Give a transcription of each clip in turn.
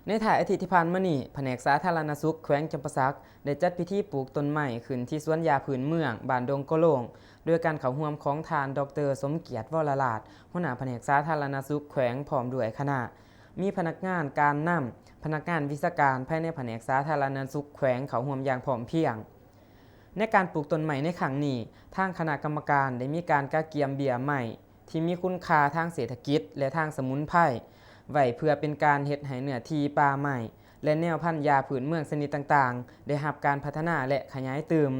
ໃນທ້າຍອາທິດທີ່ຜ່ານມານີ້, ພະແນກສາທາລະນະສຸກແຂວງຈຳປາສັກ ໄດ້ຈັດພິທີປູກຕົ້ນໄມ້ຂຶ້ນທີ່ສວນຫຍ້າພື້ນເມືອງ ບ້ານດົງກະໂລງ ໂດຍການເຂົ້າຮ່ວມຂອງທ່ານ ດອກເຕີ ສົມກຽດ ວໍລະລາດ ຫົວໜ້າພະແນກສາທາລະນະສຸກແຂວງ ພ້ອມດ້ວຍຄະນະ, ມີພະນັກງານການນຳ, ພະນັກງານວິຊາການພາຍໃນພະແນກສາທາລະນະສຸກແຂວງເຂົ້າຮ່ວມຢ່າງພ້ອມພຽງ. ໃນການປູກຕົ້ນໄມ້ໃນຄັ້ງນີ້, ທາງຄະນະກຳມະການໄດ້ມີການກະກຽມເບ້ຍໄມ້ ທີ່ມີຄຸນຄ່າທາງເສດຖະກິດ ແລະ ທາງສະໝຸນໄພ ໄວ້ເພື່ອເປັນການເຮັດໃຫ້ເນື້ອທີ່ປ່າໄມ້ ແລະ ແນວພັນຫຍ້າພື້ນເມືອງຊະນິດຕ່າງໆ ໄດ້ຮັບການພັດທະນາ ແລະ ຂະຫຍາຍຕື່ມ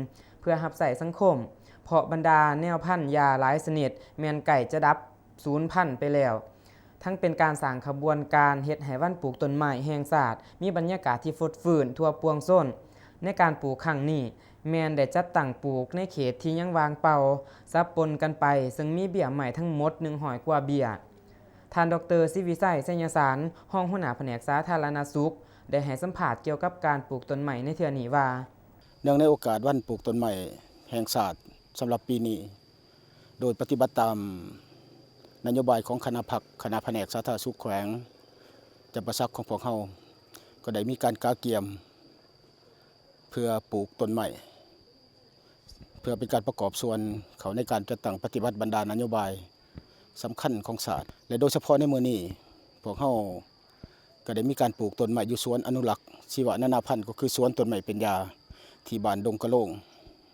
ເພື່ອຮັບໃຊ້ສັງຄົມ, ເພາະບັນດາແນວພັນຫຍ້າຫຼາຍຊະນິດແມ່ນໃກ້ຈະດັບສູນພັນໄປແລ້ວ. ທັງເປັນການສ້າງຂະບວນການເຮັດໃຫ້ວັນປູກຕົ້ນໄມ້ແຫ່ງຊາດມີບັນຍາກາດທີ່ຟົດຟື້ນທົ່ວປວງຊົນ. ໃນການປູກຄັ້ງນີ້ ແມ່ນໄດ້ຈັດຕັ້ງປູກໃນເຂດທີ່ຍັງວ່າງເປົ່າ ສັບປົນກັນໄປ, ເຊິ່ງມີເບ້ຍໄມ້ທັງໝົດໜຶ່ງຮ້ອຍກວ່າເບ້ຍ. ທ່ານ ດອກເຕີ ສິວິໄຊ ໄຊຍະສານ ຮອງຫົວໜ້າພະແນກສາທາລະນະສຸກ ໄດ້ໃຫ້ສຳພາດກ່ຽວກັບການປູກຕົ້ນໄມ້ໃນເທື່ອນີ້ວ່າ, ເນື່ອງໃນໂອກາດວັນປູກຕົ້ນໄມ້ແຫ່ງຊາດສຳລັບປີນີ້, ໂດຍປະຕິບັດຕາມນະໂຍບາຍຂອງຄະນະພັກ, ຄະນະພະແນກສາທາລະນະສຸກແຂວງຈຳປາສັກຂອງພວກເຮົາ ກໍໄດ້ມີການກະກຽມ ເພື່ອປູກຕົ້ນໄມ້ ເພື່ອເປັນການປະກອບສ່ວນເຂົ້າໃນການຈັດຕັ້ງປະຕິບັດບັນດານະໂຍບາຍສຳຄັນຂອງຊາດ ແລະ ໂດຍສະເພາະໃນມື້ນີ້ ພວກເຮົາກໍໄດ້ມີການປູກຕົ້ນໄມ້ຢູ່ສວນອະນຸລັກຊີວະນານາພັນ ກໍຄືສວນຕົ້ນໄມ້ເປັນຢາ ທີ່ບ້ານດົງກະໂລງ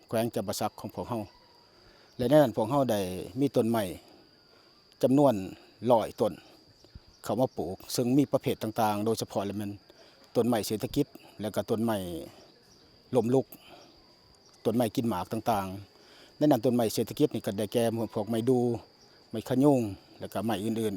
ແຂວງຈຳປາສັກຂອງພວກເຮົາ ແລະ ໃນນັ້ນພວກເຮົາໄດ້ມີຕົ້ນໄມ້ ຈຳນວນຮ້ອຍຕົ້ນ ເຂົ້າມາປູກ, ເຊິ່ງມີປະເພດຕ່າງໆ ໂດຍສະເພາະແລ້ວແມ່ນຕົ້ນໄມ້ເສດຖະກິດ ແລະ ກະຕົ້ນໄມ້ລົ້ມລຸກ, ຕົ້ນໄມ້ກິນໝາກຕ່າງໆ. ໃນນັ້ນຕົ້ນໄມ້ເສດຖະກິດນີ້ກະໄດ້ແກ່ພວກໄມ້ດູ່, ໄມ້ຂະຍຸງ ແລະ ກະໄມ້ອື່ນ